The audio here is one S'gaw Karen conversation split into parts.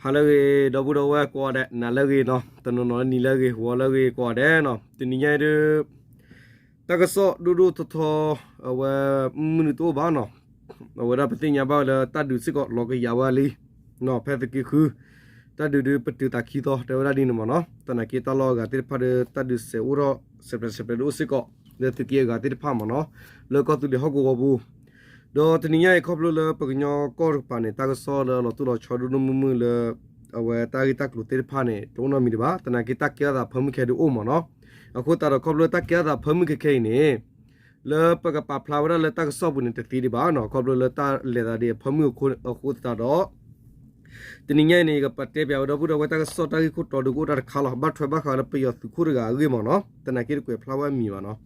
ဟါလၢအဂ့ၤ ဒီပုၢ်ဒီဝဲၢ်ကိးဂၤဒဲး, နၤလၢအဂ့ၤနီၤ, တနီၤနီၤလၢနံၤလၢအဂ့ၤ ဂီၤလၢအဂ့ၤကိးဂၤဒဲးနီၤ, တနံၤညါအံၤဒုး တၢ်ကစီၣ်ဒိၣ်ဒိၣ်ထီထီ အဝဲ မုၢ်နုာ်တအိၣ်ဘၣ်နီၤ, အဝဲဒၣ်ပသ့ၣ်ညါဘၣ်ဝဲလၢတၢ်ဒုးစ့ၢ်ကီးလီၤကယၤဝဲလံ ဖဲသုးက့ဃု တၢ်ဒုးဒုးပတုာ်သးခံသီ တဲဝဲဒၣ်ဒ်န့ၣ်မ့ၢ်နီၤ, သနာ်က့တၢ်လီၢ်အဂၤသ့ၣ်တဖၣ်ဒီး တၢ်ဒုးစဲးအိၣ်ထီၣ် စဲးဖျဲးစဲးဖျဲးဒုးအိၣ်စ့ၢ်ကီး လၢသုးက့အဂၤသ့ၣ်တဖၣ်မ့ၢ်နီၤ, လၢကီၢ်သူလ့ၤဟီၣ်ကဝီၤပူၤ ဒီးတနံၤညါအံၤခီဖျိလၢပကညီကီၢ်တကပၤန့ၣ် တၢ်ကစီၣ်လၢအလီၤတိၢ်လီၤဆီဒိၣ်ဒိၣ်မုၢ်မုၢ်လၢ အဝဲတၢ်ဂ့ၢ်တၢ်ကျိၤသ့ၣ်တဖၣ်န့ၣ် တအိၣ်နီတမံၤဒံးဘၣ်, သနာ်က့တၢ်ကဲထီၣ်သးဖၢမုၢ်ခဲဒုးအိၣ်မ့ၢ်နီၤ, အဃိသတးဒီးခီဖျိတၢ်ကဲထီၣ်သးဖၢမုၢ်ခဲခဲအံၤန့ၣ် လၢပကပာ်ဖျါဝဲဒၣ်လၢတၢ်ကစီၣ်ပူၤန့ၣ်တသ့ဒံးဘၣ်နီၤ, ခီဖျိလၢတၢ်လဲၤသးဒ်အဖၢမုၢ်အဃိသတးဒီး တနံၤညါအံၤန့ၣ် ယကပာ်တဲပၠးဝဲဒီပုၢ်ဒီဝဲၢ်တၢ်ကစီၣ်တၢ်ဂ့ၢ်ခိၣ်တီဒုးကအိၣ်တၢ်တခါလီၤ, ဘၣ်ထွဲဘၣ်ဃးလၢပယီၤသုးခိၣ်တဂၤအဂ့ၢ်မ့ၢ်နီၤ, သနာ်က့တကွဲးဖျါဝဲအမံၤဘၣ်နီၤ,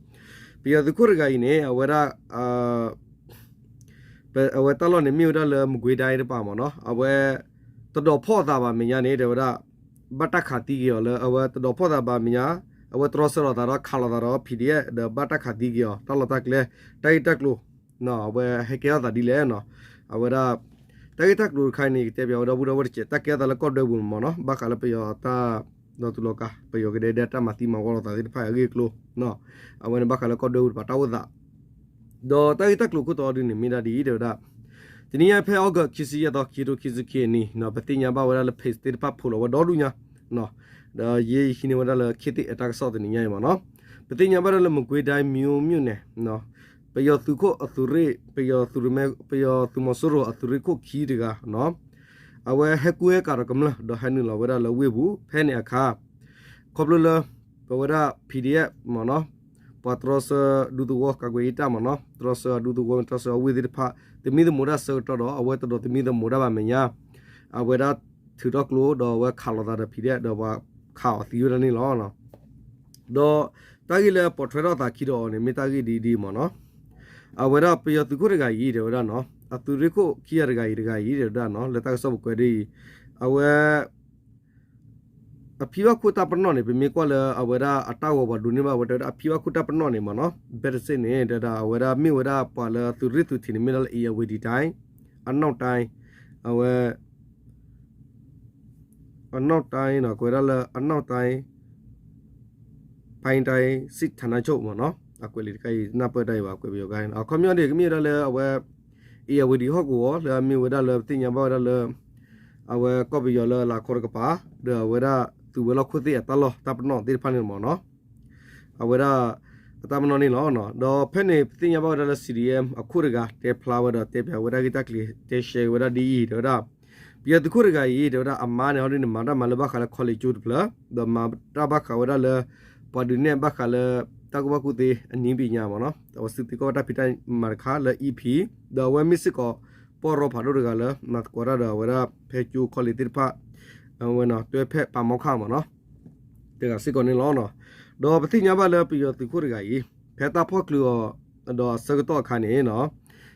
ပယီၤသုးခိၣ်တဂၤအံၤန့ၣ် အဝဲဒၣ် အဝဲတၢ်လီၢ်န့ၣ် မ့ၢ်ဝဲဒၣ်လၢမကွ့ၤဒၣ်တပၤမ့ၢ်နီၤ, အဝဲ တဒိးဖီၣ်အသးဘၣ်မဲာ်ညါန့ၣ် တဲဝဲဒၣ် ဘၣ်တၢ်ခးသံက့ၤအီၤလၢ အဝဲတဒိးဖီၣ်သးဘၣ်မဲာ်ညါ, အဝဲတြီဆၢလီၤသးဒီးခးလီၤသးဒီး PDF ဒီးဘၣ်တၢ်ခးသံက့ၤအီၤ တၢ်လီၢ်တၢ်ကျဲ တၢ်ဂ့ၢ်တၢ်ကျိၤ အဝဲဟဲကဲထီၣ်သးဒ်လဲၣ်နီၤ, အဝဲဒၣ် တၢ်ဂ့ၢ်တၢ်ကျိၤတခါအံၤန့ၣ် ကတဲပၠးဝဲဒီပုၢ်ဒီဝဲၢ်တကဲး တၢ်ကဲထီၣ်သးလၢကီၢ်ဒွဲပူၤမ့ၢ်နီၤ, ဘၣ်ဃးလၢပယီၤတၢ် ဒီးသူၣ်လီၤကါ ပယီၤကဒဲဒဲတၢ်မၤသံမၤဝီလိာ်သးသ့ၣ်တဖၣ်အဂ့ၢ်အကျိၤ, အဝဲန့ၣ်ဘၣ်ဃးလၢကီၢ်ဒွဲပူၤတပၤတၢ်အိၣ်သး, ဒီးတၢ်ဂ့ၢ်တၢ်ကျိၤခိၣ်တီဒုန့ၣ် မ့ၢ်ဒၣ်ဒ်အံၤ တဲဝဲဒၣ် တနံၤညါဖဲ August ခံဆံယဲၢ်သီ ခံကထိခံဆံခံအနံၤနီၤ, ပသ့ၣ်ညါဘၣ်ဝဲဒၣ်လၢ page သ့ၣ်တဖၣ်ဖိးလီၤဝဲဒီဒူၣ်ညါ ဒီးယဲယဟံးန့ၢ်ဝဲဒၣ်လၢ ခေတ်သစ် အတၢ်ကစီၣ်တနံၤညါအံၤမ့ၢ်နီၤ, ပသ့ၣ်ညါဘၣ်ဒၣ်လၢ မကွ့ၤဒၣ် မ့ၢ်အိၣ်မ့ၢ်အိၣ်န့ၣ် ပယီၤသုးခိၣ်အသုးရ့ၣ် ပယီၤသုးမီၤစိရိၤအသုးရ့ၣ်ခိၣ်ခံတဂၤနီၤ, အဝဲဟဲကူဟဲကၤဒီးကမျၢၢ် ဒီးဟဲနုာ်လီၤဝဲဒၣ်လၢဝ့ၢ်ပူၤ ဖဲန့ၣ်အခါ ခီဖျိလၢ ပဝဲဒၣ် PDF မ့ၢ်နီၤ, ပှၤတြီဆၢဒူသဝီ ကာကွယ်ရေးတပ် မ့ၢ်နီၤ, တြီဆၢအဒူသဝီ တြီဆၢအဝ့ၢ်သ့ၣ်တဖၣ် သမံသမိးတၢ်ဆၢကတီၢ်ဒီး အဝဲတဒိးသမံသမိးတၢ်ဘၣ်မဲာ်ညါ အဝဲဒၣ်ထုးထီၣ်ကျိဒီးအဝဲခးလိာ်သးဒီး PDF ဒီးပှၤခးအီၤသံဝဲဒၣ်န့ၣ်လီၤ. ဒီးတၢ်ဂ့ၢ်လၢပိာ်ထွဲထီၣ်သးခံဒီးအီၤန့ၣ် မ့ၢ်တၢ်ဂ့ၢ်ဒ်အံၤဒ်အံၤမ့ၢ်နီၤ, အဝဲဒၣ်ပယီၤသုးခိၣ်တဂၤအံၤ တဲဝဲဒၣ်နီၤ, အသုးရ့ၣ်ခိၣ်ခံဂၤတဂၤအံၤတဂၤအံၤ တဲဝဲဒၣ်နီၤ, လၢတၢ်ကစီၣ်ပူၤကွဲးဒ်အံၤ, အဝဲ အဖံဘၣ်ခိၣ်တၢ်ပနီၣ်န့ၣ် ပမ့ၢ်ကွၢ်လၢအဝဲဒၣ်အတၢ်ဂီၤပှၤဒိးန့ၢ်ဘၣ်ဝဲ တဲဝဲဒၣ်အဖံဘၣ်ခိၣ်တၢ်ပနီၣ်န့ၣ်မ့ၢ်နီၤ, ဘဲတစ့ၣ်န့ၣ် တဲဝဲဒၣ်အဝဲဒၣ်မ့ၢ်ဝဲဒၣ်ပှၤလၢသုးရ့ၣ်သုးထံးန့ၣ် မ့ၢ်ဒၣ်လၢ အ့ၣ်ယၣ်ဝတံၤတၢ် အနီၣ်တၢ် အဝဲ အနီၣ်တၢ်နီၤ, ကွဲးဝဲဒၣ်လၢအနီၣ်တၢ် ပိုင်းတိုင်းစစ်ဌာနချုပ် မ့ၢ်နီၤ, အကွဲးလံာ်တခါအံၤ နၢ်ပၢၢ်တၢ်အံၤဘၣ် ကွဲးပယီၤကါန့ၣ် အခီပညီဒ်ကမ့ၢ်ဝဲဒၣ်လၢအဝဲ အ့ၣ်ယၣ်ဝတံၤဟီၣ်ကဝီၤ လၢအမ့ၢ်ဝဲဒၣ်လၢပသ့ၣ်ညါဘၣ်ဝဲဒၣ်လၢ အဝဲကီၢ်ပယီၤလၢအလၤခီတကပၤ ဒီးအဝဲဒၣ်သုးဝဲၤလီၢ်ခိၣ်သ့ၣ်အတၢ်လီၢ်တၢ်ပနီၣ်သ့ၣ်တဖၣ်န့ၣ်မ့ၢ်နီၤ, အဝဲဒၣ်အတၢ်ပနီၣ်န့ၣ်လီၤ. ဒီးဖဲန့ၣ်ပသ့ၣ်ညါဘၣ်ဝဲဒၣ်လၢ CDM အခိၣ်တဂၤ တဲဖျါဝဲဒီးတဲပၠးဝဲဒၣ်ဂ့ၢ်တၢ်ကျိၤ တဲရှဲဝဲဒၣ်ဒ်အံၤ တဲဝဲဒၣ် ပယီၤသုးခိၣ်တဂၤအံၤ တဲဝဲဒၣ်အမါန့ၣ် ဟီဒ်န့ၣ် မၤတၢ်မၤလၢဘၣ်ဃးလၢ college တဖျၢၣ် ဒီးမၤတၢ်ဘၣ်ဃးဝဲဒၣ်လၢ ပှၤဒုးနဲၣ်ဘၣ်ဃးလၢ တၢ်ကူၣ်ဘၣ်ကူၣ်သ့ အနည်းပညာ မ့ၢ်နီၤ, အဝဲသုးသ့ၣ်ကီၢ်ဘၣ်တၢ်ဖံးတၢ်မၤတခါလၢ EP ဒီးအဝဲမ့ၢ်စ့ၢ်ကီး ပီၢ်ရီဖးဒိၣ်တဂၤလၢ မၤသကိးတၢ်ဒီးအဝဲဒၣ်ဖဲကၠိ college သ့ၣ်တဖၣ် အဝဲနီၤ တွဲဖက်ပါမောက္ခ မ့ၢ်နီၤ တဂၤစ့ၢ်ကီးန့ၣ်လီၤ. ဒီးပသ့ၣ်ညါဘၣ်လၢပယီၤသုးခိၣ်တဂၤအံၤ ဖဲတၢ်ဖီၣ်ချုးအီၤဒီးအဆၢကတီၢ်အခါန့ၣ်နီၤ,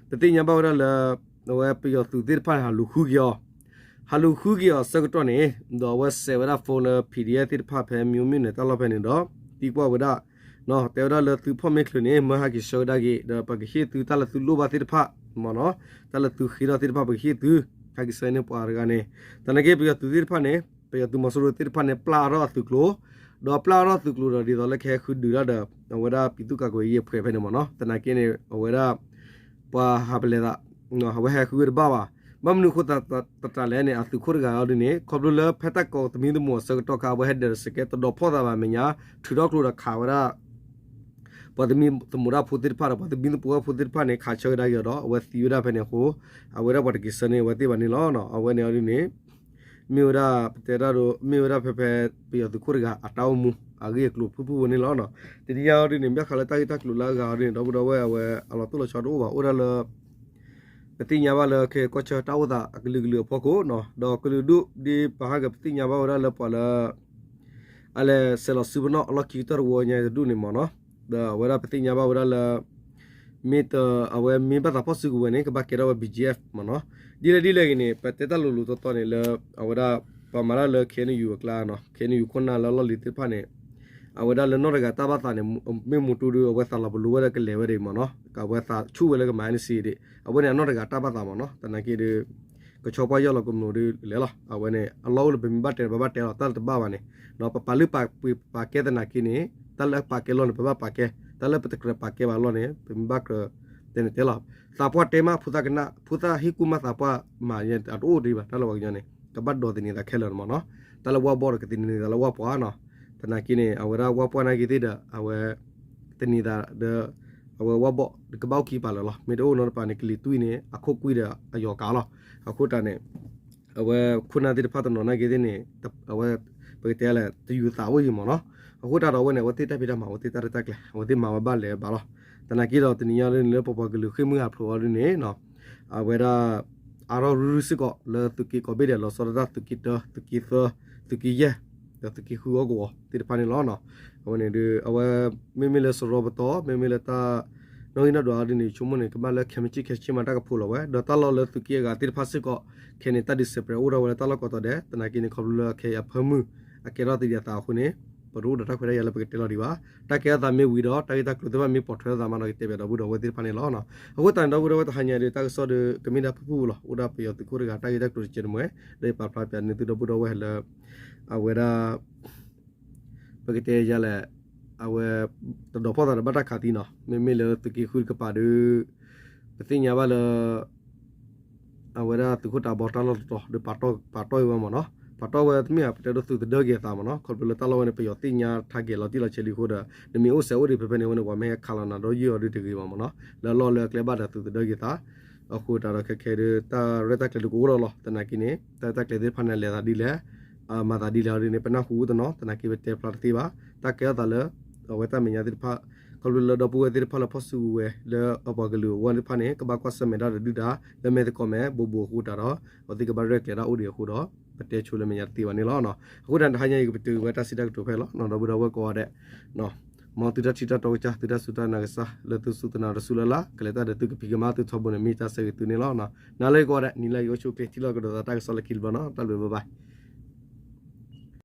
ပသ့ၣ်ညါဘၣ်ဝဲဒၣ်လၢ အဝဲပယီၤသုးသ့ၣ်တဖၣ်န့ၣ် ဟးလူၤဃုက့ၤအီၤ, ဟးလူၤဃုက့ၤအီၤအဆၢကတီၢ်န့ၣ် ဒီးအဝဲစဲးဝဲဒၣ် phone လၢ PDF သ့ၣ်တဖၣ်ဖဲမံၤမံၤန့ၣ် တၢ်လီၢ်ဖဲန့ၣ်ဒီး သံကွၢ်ဝဲဒၣ် တဲဝဲဒၣ်လၢသုဖီၣ်မ့ၢ်ချုးန့ၣ် မၢဟးက့ၤဆှၢကဒါက့ၤ ဒီးပကဟ့ၣ်သုတၢ်လၢသုလိၣ်ဘၣ်သ့ၣ်တဖၣ် မ့ၢ်နီၤ, တၢ်လၢသုဃ့ထီၣ်သ့ၣ်တဖၣ် ပကဟ့ၣ်သု ဟဲက့ၤဆှၢန့ၢ်ပှၤတဂၤန့ၣ်, သနာ်က့ပယီၤသုးသ့ၣ်တဖၣ်န့ၣ် ပယီၤသုးမီၤစိရိၤသ့ၣ်တဖၣ်န့ၣ် ပျၢ်ထီၣ်အသုးကျိၤ, ဒီးပျၢ်ထီၣ်သုးကျိၤဒီးဒ်သိးလၢကဟဲဃုဒုးတၢ်ဒီး အဝဲဒၣ်ပံၤသူၣ်ကးကွဲးယဲၢ်ဖှဲးဖဲန့ၣ်မ့ၢ်နီၤ, သနာ်က့န့ၣ် အဝဲဒၣ် ပှၤဟးပလဲၤသး အဝဲဟဲဃုဝဲတဘၣ်ဘၣ်. ဘၣ်မနုၤအဃိသတးလဲၣ်န့ၣ် အသုးခိၣ်တဂၤအံၤဒ်န့ၣ် ခီဖျိလၢဖဲတၢ်ကိးသမံသမိးအဆၢကတီၢ်ခါ အဝဲဟဲဒၢးဒီးစကဲ တဒိးဖီၣ်သးဘၣ်မဲာ်ညါ ထုးထီၣ်ကျိဒီးခးဝဲဒၣ် ပှၤသမံသမိးတၢ်ဖိသ့ၣ်တဖၣ်ဒီး ပှၤသမံသမိးတၢ်ဖိသ့ၣ်တဖၣ်န့ၣ် ခးဆၢကဒါက့ၤအီၤဒီး အဝဲသံဝဲဒၣ်ဖဲန့ၣ်အဃိ အဝဲဒၣ်ပှၤတက့ၤဆှၢန့ၢ်အဝဲသ့ၣ်ဘၣ်န့ၣ်လီၤ. အဝဲန့ၣ်အီၤဒ်န့ၣ် မ့ၢ်ဝဲဒၣ်ပတဲတၢ်ဒီး မ့ၢ်ဝဲဒၣ်ဖဲဖဲ ပယီၤသုးခိၣ်တဂၤအတၢ်အိၣ်မူအဂ့ၢ်အကျိၤဖုၣ်ဖုၣ်ဝဲန့ၣ်လီၤ. တနံၤညါအီၤဒ်န့ၣ် ဘၣ်ဃးလၢတၢ်ဂ့ၢ်တၢ်ကျိၤလၢအဂၤအီၤဒ်န့ၣ် ဒီပုၢ်ဒီဝဲၢ်အဝဲအလီၤတိၢ်လီၤဆီတအိၣ်ဘၣ် အိၣ်ဒၣ်လၢ ပသ့ၣ်ညါဘၣ်လၢခဲကီၢ်ဆၢတၢ်အိၣ်သးအကလုာ်ကလုာ်အဖီခိၣ်နီၤ, ဒီးကလုာ်ဒူၣ်ဒ်ပဟးဂဲၤပသ့ၣ်ညါဘၣ်ဝဲဒၣ်လၢပှၤလၢ အလဲၤဆဲးလီၤစုပနီၣ်အလီၢ်ခံကတၢၢ်တဝီညါတဒူၣ်န့ၣ်မ့ၢ်နီၤ, ဒီးအဝဲဒၣ်ပသ့ၣ်ညါဘၣ်ဝဲဒၣ်လၢ မ့ၢ်တ အဝဲမ့ၢ်ဘၣ်သးဖီၣ်စုကဝဲၤန့ၣ် ကဘၣ်ကဲထီၣ်ဝဲ BGF မ့ၢ်နီၤ, ဒ်လဲၣ်ဒ်လဲၣ်ဂ့ၤန့ၣ် ပတဲတၢ်လိၤလိၤတီတီန့ၣ်လၢ အဝဲဒၣ် ပှၤမၤတၢ်လၢ KNU အကျါနီၤ, KNU ခိၣ်နၢ်လၢအလီၢ်လံၤသ့ၣ်တဖၣ်န့ၣ် အဝဲဒၣ်လၢနီၢ်တဂၤတၢ်ဘၣ်သးန့ၣ် မ့ၢ်မူတူဒုး အဝဲသးလီၤပလိာ်ဝဲဒၣ်ကလဲၤဝဲဒၣ်မ့ၢ်နီၤ, အဝဲသးဆူၣ်ဝဲလၢကမၤ NCA ဒၣ် အဝဲန့ၣ်အနီၢ်တဂၤတၢ်ဘၣ်သးမ့ၢ်နီၤ, သနာ်က့ဒီး ကဆီပှၢ်ယီၢ်လီၤကမျူးဒုးလဲၣ်လီၤ. အဝဲန့ၣ် အလီၢ်အိၣ်လၢပမ့ၢ်ဘၣ်တဲန့ၣ် ပဘၣ်တဲလီၤ တၢ်လၢတဘၣ်ဘၣ်န့ၣ်, ပပာ်လုၢ်ပာ်ပှ့ၤပာ်ကဲသနာ်က့န့ၣ် တၢ်လၢအပာ်ကဲလီၢ်န့ၣ် ပဘၣ်ပာ်ကဲ, တၢ်လၢပတကြၢးပာ်ကဲဘၣ်လီၢ်န့ၣ် ပမ့ၢ်ဘၣ်ကြၢးတဲန့ၣ်တဲလီၤ. သးပှၢ်တဲမး ဖိသၣ်ကနၣ် ဖိသၣ်ဟ့ၣ်ကူၣ်မး သးပှၢ်မၤယဲအတအိၣ်ဒံးဘၣ်. တၢ်လၢပှၤကညီန့ၣ် ကဘၣ်ဒိးသန့ၤသးခဲလၢာ်န့ၣ်မ့ၢ်နီၤ. တၢ်လၢဝၣ်ဘီၣ်ဒီးကသန့ၤသးလၢဝၣ်ပှၢ်နီၤ. သနာ်က့န့ၣ် အဝဲဒၣ်ဝၣ်ပှၢ်နာ်က့သ့ၣ်ဒီး အဝဲ သန့ၤသးဒီး အဝဲဝၣ်ဘီၣ်ကဘၣ်အိၣ်ခံပာ်လၢာ်လီၤ. မ့ၢ်တအိၣ်နီတပၤန့ၣ် ကလံၤတွံၢ်န့ၣ် အခိၣ်ကွံာ်ဒီးအယီၤကးလီၤ. အဃိတၢ်န့ၣ် အဝဲခိၣ်နၢ်သ့ၣ်တဖၣ်တနီၤနာ်က့သ့ၣ်န့ၣ် အဝဲ ပကတဲလဲၣ် တယူၤသးအိၣ်ယံၤမ့ၢ်နီၤ. အဃိတၢ်ဒီးအဝဲန့ၣ် အဝဲသ့ၣ်တၢ်ဖံးတၢ်မၤ အဝဲသ့ၣ်တၢ်ရဲၣ်တၢ်ကျဲၤ အဝဲသ့ၣ်မၤဝဲဘၣ်လဲၤဘၣ်လီၤ. သနာ်က့ဒီးတနံၤညါဒ်န့ၣ် လၢပပှၤကလုာ်ဃ့ၢ်မှံဟးဖျိးအီၤဒ်န့ၣ် အဝဲဒၣ် အါထီၣ်ရုၢ်ရုၢ်စ့ၢ်ကီးလၢသုးက့ကိးဘ့ၣ်ဒဲး လီၤဆီဒၣ်တၢ်သုးက့တၢ သုးက့သၢ သုးက့ယဲၢ် ဒီးသုးက့ဃုအီၣ်ကဝီၤသ့ၣ်တဖၣ်န့ၣ်လီၤ. အဝဲန့ၣ်ဒီး အဝဲ မ့မ့ၢ်လၢစရီပတီၢ် မ့မ့ၢ်လၢတၢ်နီၣ်ဂံၢ်နီၣ်ဒွးဒ်န့ၣ် ဆိကမိၣ်န့ၣ် ကဘၣ်လၢခဲမုၢ်ဆ့ၣ်ခဲဆ့မး တၢ်ကဖိးလီၤဝဲ ဒီးတၢ်လီၢ်လၢသုးက့အဂၤသ့ၣ်တဖၣ်စ့ၢ်ကီး ခဲန့ၣ် တၢ်ဒုးစဲးပြဲးအိၣ်ထီၣ်ဝဲလၢတၢ်လီၢ်ကိးတီၤဒဲး သနာ်က့န့ၣ် ခီဖျိလၢခဲအံၤအဖၢမုၢ် အကဲထီၣ်သဒံးအသးအဃိန့ၣ် ပတအိၣ်ဒီးတၢ်ခွဲးတၢ်ယာ်လၢပကတဲလီၤဒံးဘၣ်. တၢ်ကဲထီၣ်သးမ့ၢ်ဝံၤဒီး တၢ်ဂ့ၢ်တၢ်ကျိၤသ့ၣ်တဖၣ်မ့ၢ်ပိာ်ထွဲသးမးဒီး ကတဲဘၣ်ဒီပုၢ်ဒီဝဲၢ်သ့ၣ်တဖၣ်န့ၣ်လီၤ. အဃိသတးန့ၣ် ဒီပုၢ်ဒီဝဲၢ်တဟါညါဒီး တၢ်ကစီၣ်ဒီးကမ့ၢ်ဒၣ်ဖုၣ်ဖုၣ်လီၤ. အိၣ်ဒၣ်ပယီၤသုးခိၣ်တဂၤ တၢ်ဂ့ၢ်တၢ်ကျိၤတကဲးတမှဲၤ ဒီးပာ်ဖျါပၠးန့ၢ်သုဒီပုၢ်ဒီဝဲၢ်လၢ အဝဲဒၣ် ပကတဲယၤလဲၣ် အဝဲ တဒီးဖီၣ်သးဒီးဘၣ်တၢ်ခးသံနီၤ. မ့မ့ၢ်လၢသုးက့ဃုတကပၤဒီး ပသ့ၣ်ညါဘၣ်လၢ အဝဲဒၣ်သုးခိၣ်တးဘီတၢ်လီၢ်တတီၤဒီး ပာ်တီၢ်ဝဲမ့ၢ်နီၤ. ပာ်တီၢ်ဝဲတမ့ၢ်ဧါ ပတဲဒိသုးသဒၢက့ၤအသးမ့ၢ်နီၤ. ခီဖျိလၢတၢ်လီၢ်ဝဲန့ၣ် ပယီၤသ့ၣ်ညါထးကဲၤလီၤတံၢ်လီၤဆဲးလံအဃိဒီး နမ့ၢ်အိၣ်စဲးအိၣ်ဒံးဖဲဖဲန့ၣ်ဝဲန့ၣ် ပှၤမ့ၢ်ဟဲခးလီၤနၤဒီးယုၢ်အီၤဒုတဂ့ၤဘၣ်မ့ၢ်နီၤ. လၢအလီၢ်လၢအကျဲဘၣ်ဒီးသုးသဒၢက့ၤသး အဃိတၢ်ဒီးခဲခဲဒီး တၢ်ရဲၣ်တၢ်ကျဲၤဒုကအိၣ်ထီၣ်လီၤ. သနာ်က့န့ၣ် တၢ်ရဲၣ်တၢ်ကျဲၤသ့ၣ်တဖၣ်န့ၣ် လဲၤသးဒ်လဲၣ် မၤသးဒ်လဲၣ်အီၤဒ်န့ၣ် ပနၢ်ဟူအိၣ်တနီၤ သနာ်က့ပတဲဖျါတသ့ဘၣ်. တၢ်ကဲထီၣ်သးလၢ အဝဲတၢ်မဲာ်ညါသ့ၣ်တဖၣ် ခီဖျိလၢဒီပုၢ်ဝဲၢ်သ့ၣ်တဖၣ်လၢဖီၣ်စုကဝဲၤလၢအပှၤကလုာ်အဂီၢ်သ့ၣ်တဖၣ်န့ၣ် ကဘၣ်ကွၢ်ဆၢၣ်မဲာ်တၢ်ဒီးဒုၣ်ဒါ လၢမဲာ်သကိးမဲာ်ဘူးဘူးအဃိတၢ်ဒီး အဝဲသ့ၣ်ကဘၣ်ရဲၣ်ကျဲၤတၢ်အိၣ်ဒံးအဃိဒီး ပတဲဆိလၢမဲာ်ညါတသ့ဘၣ်န့ၣ်လီၤ. အဃိတၢ်န့ၣ် တဟါညါအံၤ ကပတုာ်ဝဲတၢ်စံးတၢ်ကတိၤဖဲလီၤ ဒီပုၢ်ဒီဝဲၢ်ကိးဂၤဒဲး မ်သုတၢ်ထံၣ်တၢ်တီကစၢ် သုတၢ်စူၢ်တၢ်နာ်ကစၢ် လၢသုစူၢ်သုနာ်တစူၢ်လၢ်လၢ် ကလဲၤတၢ်ဒီးသုကဖံးကမၤသုထီဘိန့ၣ် မ့ၢ်တၢ်ဆၢဂ့ၤသုန့ၣ်လီၤ. နၤလၢကိးဂၤဒဲး နံၤလၢအံၤအိၣ်ဆူၣ်အိၣ်ချ့ ထံၣ်လိာ်ကဒီးသးတၢ်ကစီၣ်လၢခံတဘျီနီၤ. တၢ်ဘျုး bye bye.